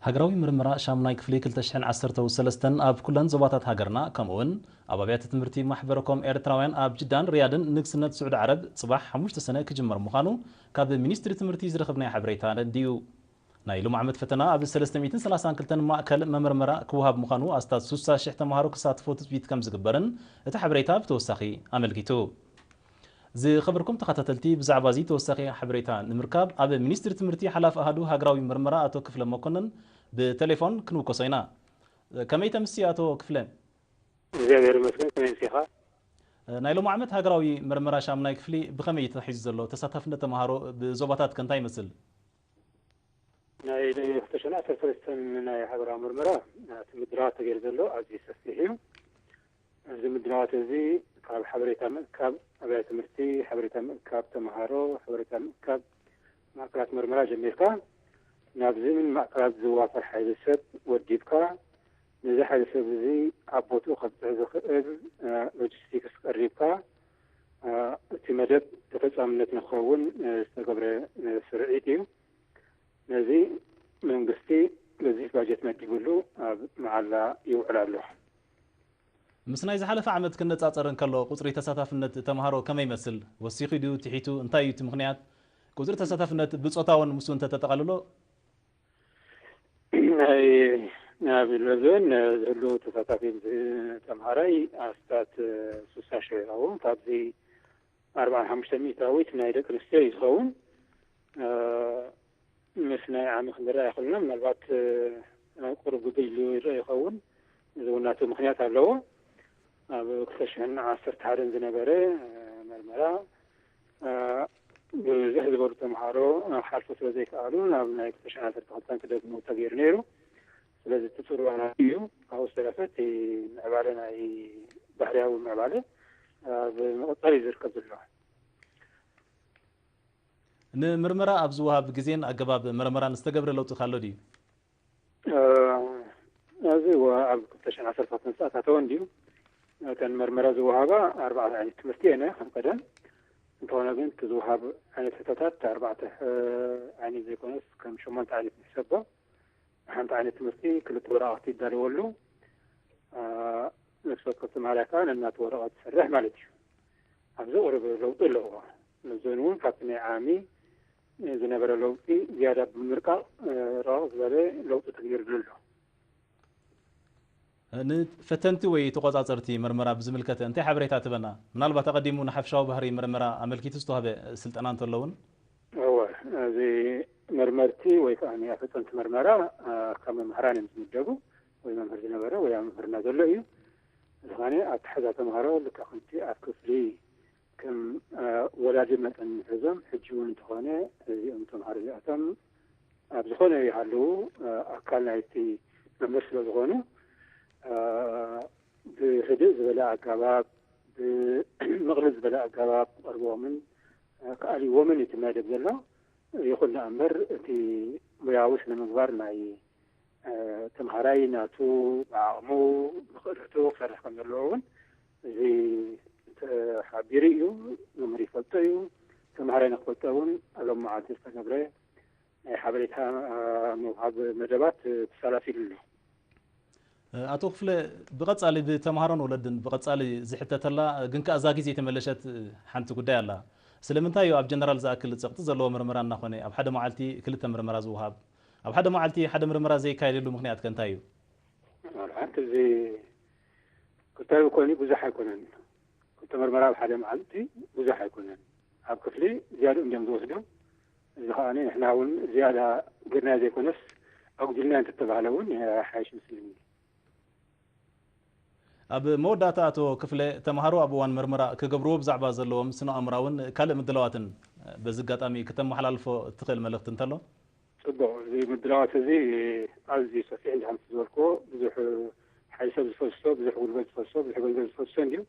ሃገራዊ ምርመራ ሻሙናይ ክፍሊ ክልተ ሽሕን ዓሰርተው ሰለስተን ኣብ ኩለን ዞባታት ሃገርና፣ ከምኡ'ውን ኣብ ኣብያተ ትምህርቲ ማሕበረኮም ኤርትራውያን ኣብ ጅዳን ሪያድን ንግስነት ስዑዲ ዓረብ ጽባሕ ሓሙሽተ ሰነ ክጅመር ምዃኑ ካብ ሚኒስትሪ ትምህርቲ ዝረኸብናዮ ሓበሬታ ኣረዲኡ። ናይ ሎም ዓመት ፈተና ኣብ ሰለስተ ሚእትን ሰላሳን ክልተን ማእከል መመርመራ ክወሃብ ምዃኑ፣ ኣስታት ሱሳ ሽሕ ተምሃሮ ክሳትፎ ትጽቢት ከም ዝግበርን እቲ ሓበሬታ ብተወሳኺ ኣመልኪቱ። ዝኸበርኩም ተኸታተልቲ፣ ብዛዕባ እዚ ተወሳኺ ሓበሬታ ንምርካብ ኣብ ሚኒስትሪ ትምህርቲ ሓላፊ ኣሃዱ ሃገራዊ መርመራ ኣቶ ክፍለ መኮንን ብቴሌፎን ክንውከሶ ኢና። ከመይ ተምሲ ኣቶ ክፍለ? እግዚኣብሔር ይመስገን፣ ከመይ ኣምሲኻ? ናይ ሎም ዓመት ሃገራዊ መርመራ ሻሙናይ ክፍሊ ብኸመይ እዩ ተታሒዙ ዘሎ? ተሳታፍነት ተምሃሮ ብዞባታት ከ እንታይ ይመስል? ናይ ክልተ ሽሕን ዓሰርተ ሰለስተን ናይ ሃገራዊ መርመራ እቲ ምድላዋት ተገይሩ ዘሎ ኣዝዩ ሰፊሕ እዩ። እዚ ምድላዋት እዚ ካብ ሓበሬታ ምእካብ ኣብያተ ትምህርቲ፣ ሓበሬታ ምእካብ ተምሃሮ፣ ሓበሬታ ምእካብ ማእከላት መርመራ ጀሚርካ ናብዚ ምን ማእከላት ዝዋፈር ሓይሊ ሰብ ወዲብካ፣ ነዚ ሓይሊ ሰብ እዚ ኣብ ቦትኡ ከብጽሕ ዝኽእል እ፣ ሎጂስቲክስ ቀሪብካ እ፣ እቲ መደብ ተፈጻምነት ንክኸውን እ፣ ዝተገብረ እ፣ ስርዒት እዩ። ነዚ መንግስቲ ገዚፍ ባጀት መዲብሉ ኣብ መዓላ ይውዕል ኣሎ። ምስ ናይ ዝሓለፈ ዓመት ክነጻጸር እንከሎ፣ ቁጽሪ ተሳታፍነት ተምሃሮ ከመይ ይመስል? ወሲኹ ድዩ ትሒቱ? እንታይ እዩ እቲ ምኽንያት? ቁጽሪ ተሳታፍነት ብጾታውን ምስኡ እንተተጠቓልሎ? ናይ ኣብ ሎዞን ዝህሉ ተሳታፊ ተምሃራይ ኣስታት ሱሳ ሽሕ ይኸውን። ካብዚ ኣርባዓን ሓሙሽተ ሚእታዊት ናይ ደቂ ኣንስትዮ እዩ ዝኸውን። እ፣ ምስ ናይ ዓሚ ክንርኣ ይኽእልና፣ ምናልባት እ፣ ቁሩብ ጉድል ኢሉ ይረአ ይኸውን። እዚ እውን ናቱ ምኽንያት ኣለዎ። ኣብ ክልተ ሽሕን ዓሰርተ ሓደን ዝነበረ እ፣ መርመራ እ፣ ብዝሕ ዝበሉ ተምሃሮ እ፣ ሓልፉ ስለ ዘይከኣሉ ናብ ናይ ክልተ ሽሕን ዓሰርተ ክልተን ክደግሙ ተገይሩ ነይሩ። ስለዚ እቲ ጽልዋ ናቱ እዩ። ካብኡ ዝተረፈ እቲ ምዕባለ ናይ ባህርያዊ ምዕባለ ኣብ ምቕጻል እዩ ዝርከብ ዘሎ። ንምርመራ ኣብ ዝወሃብ ግዜን ኣገባብ መርመራን ዝተገብረ ለውጢ ከ ኣሎ ድዩ? እ፣ እዚ ወ-፣ ኣብ ክልተ ሽሕን ዓሰርተ ክልተን ዝተኣታተወ እንድዩ። እተን መርመራ ዝወሃባ ኣርባዕተ ዓይነት ትምህርቲ እየን ከም ቀደም። እንተኾነ ግን እቲ ዝወሃብ ዓይነት ሕቶታት ኣርባዕተ ሕ-፣ ዓይነት ዘይኮነስ ከም ሸሞንተ ዓይነት ንሕሰቦ። ሓንቲ ዓይነት ትምህርቲ ክልተ ወረቓቕቲ ይዳለወሉ። እ፣ ነፍሲ ወከፍ ተምሃራይ ከኣ ነናቱ ወረቐት ይሰርሕ ማለት እዩ። ኣብዚ ቁሩብ ለውጢ ኣለዎ። መዘኑ እውን ካብቲ ናይ ዓሚ ዝነበረ ለውጢ ዝያዳ ብምርቃቕ፣ እ፣ ረቕቕ ዝበለ ለውጢ ተገይሩሉ ኣሎ። ንፈተንቲ ወይ ተቖጻጸርቲ መርመራ ብዝምልከት እንታይ ሓበሬታ ትበና? ምናልባት ኣቐዲሙ ንሓፈሻዊ ባህሪ መርመራ ኣመልኪቱ ዝተዋህበ ስልጠና እንተሎ እውን? እወ፣ እዚ መርመርቲ ወይ ከኣ ኣፈጸምቲ መርመራ፣ እ፣ ካብ መምህራን እዮም ዝምደቡ። ወይ መምህር ዝነበረ ወይ ኣብ መምህርና ዘሎ እዩ። እዚ ኸኣ ኣተሓዛ ተምሃሮ ልክዕ ከምቲ ኣብ ክፍሊ ከም፣ እ፣ ወላዲ መጠን ንሕዞም፣ ሕጂ እውን እንተኾነ እዚኦም ተምሃሮ እዚኣቶም ኣብ ዝኾነ ይሃለዉ፣ እ፣ ኣካል ናይቲ መምህር ስለ ዝኾኑ፣ እ፣ ብህድእ ዝበለ ኣገባብ፣ ብምቕልል ዝበለ ኣገባብ ክቐርብዎምን፣ እ፣ ክኣልይዎምን እዩ እቲ መደብ ዘሎ። ይኹን ደኣ እምበር እቲ ሞያዊ ስነ ምግባር ናይ እ፣ ተምሃራይ ናቱ ብዓቕሙ ብኽእለቱ ክሰርሕ ከም ዘለዎ እውን እዚ ተሓቢሩ እዩ። መምህር ይፈልጦ እዩ። ተምሃራይ ንክፈልጦ እውን ኣብ ሎም መዓልቲ ዝተገብረ ናይ ሓበሬታ፣ እ፣ ምውሃብ መደባት፣ እ፣ ተሳላሲሉ ኣሎ። እ፣ ኣቶ ክፍለ፣ ብቐጻሊ ብተምሃሮን ወለድን ብቐጻሊ ዝሕተተላ፣ ግን ከኣ እዛ ግዜ የተመለሸት፣ እ፣ ሓንቲ ጉዳይ ኣላ። ስለምንታይ እዩ ኣብ ጀነራል ዝኣክል ጸቕጢ ዘለዎ ምርመራ እናኾነ ኣብ ሓደ መዓልቲ ክልተ ምርመራ ዝወሃብ? ኣብ ሓደ መዓልቲ ሓደ ምርመራ ዘይካየደሉ ምኽንያት ከ እንታይ እዩ? መርሓት እዚ ክልተ ኮይኑ ብዙሕ ኣይኮነን። ክልተ ምርመራ ኣብ ሓደ መዓልቲ ብዙሕ ኣይኮነን። ኣብ ክፍሊ ዝያድኡ እንድዮም ዝወስዱ። እዚ ከኣ ንሕና እውን ዝያዳ ጌርናዮ ዘይኮነስ ኣጉዲልናዮ እንተተባህለ እውን ይሓይሽ መስለኒ። ኣብ መወዳእታ ኣቶ ክፍለ፣ ተምሃሮ ኣብ እዋን መርመራ ክገብርዎ ብዛዕባ ዘለዎም ስነ ኣእምራውን ካልእ ምድላዋትን በዚ ኣጋጣሚ ክተመሓላልፎ እትኽእል መልእኽቲ እንተሎ? ጽቡቕ፣ እዚ ምድላዋት እዚ ኣዝዩ ሰፊሕ እንዲሓንቲ ዝበልክዎ፣ ብዙሕ ሓይሊ ሰብ ዝፈስሶ፣ ብዙሕ ጉልበት ዝፈስሶ፣ ብዙሕ ገንዘብ ዝፈስሶ እንድዩ።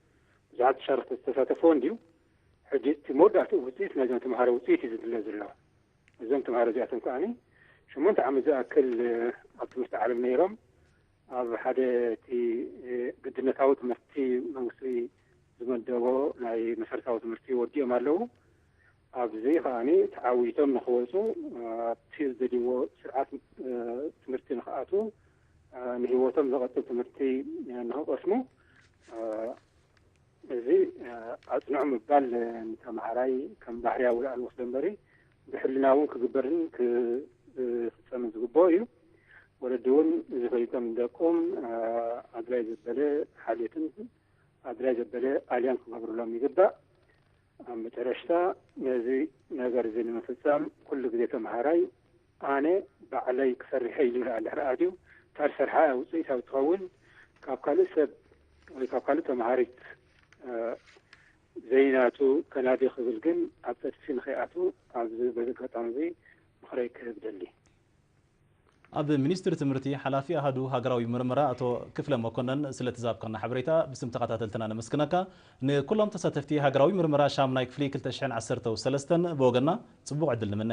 ብዙሓት ተሻረኽቲ ዝተሳተፍዎ እንድዩ። ሕጂ እቲ መወዳእትኡ ውጽኢት ናይዞም ተምሃሮ ውጽኢት እዩ ዝድለ ዘሎ። እዞም ተምሃሮ እዚኣቶም ከኣ ሸሞንተ ዓመት ዝኣክል ኣብ ትምህርቲ ዓለም ነይሮም። ኣብ ሓደ እቲ ግድነታዊ ትምህርቲ መንግስቲ ዝመደቦ ናይ መሰረታዊ ትምህርቲ ወዲኦም ኣለዉ። ኣብዚ ከኣ ተዓዊቶም ንኽወጹ ኣብቲ ዝደልይዎ ስርዓት፣ እ፣ ትምህርቲ ንክኣትዉ፣ ንህይወቶም ዘቐጽል ትምህርቲ ንክቐስሙ፣ እዚ ኣጽንዑ ምባል ንተምሃራይ ከም ባህርያዊ ልኣል ወስዶ እምበሪ፣ ብሕልና እውን ክግበርን ክፍጸምን ዝግብኦ እዩ። ወለዲ እውን እዚ ፈሊጦም ንደቆም ኣድላይ ዘበለ ሓልዮትን ኣድላይ ዘበለ ኣልያን ክገብሩሎም ይግባእ። ኣብ መጨረሽታ ነዚ ነገር እዚ ንምፍጻም ኩሉ ግዜ ተምሃራይ ኣነ ባዕለይ ክሰርሐ ኢሉ ንኣልሕ ረኣድዩ እታ ዝሰርሓ ውፅኢታዊ ትኸውን ካብ ካልእ ሰብ ወይ ካብ ካልእ ተምሃሪት ዘይናቱ ከናዲ ክብል ግን ኣብ ፀድፊ ንኸይኣቱ ኣብዚ በዚ ኣጋጣሚ እዚ ምኽረይ ክህብ ደሊ። ኣብ ሚኒስትሪ ትምህርቲ ሓላፊ ኣሃዱ ሃገራዊ ምርመራ ኣቶ ክፍለ መኮነን ስለቲ ዝሃብካና ሓበሬታ ብስም ተኸታተልትና ነመስግነካ። ንኩሎም ተሳተፍቲ ሃገራዊ ምርመራ ሻምናይ ክፍሊ ክልተ ሽሕን ዓሰርተው ሰለስተን ብወገንና ጽቡቕ ዕድል ንምነ።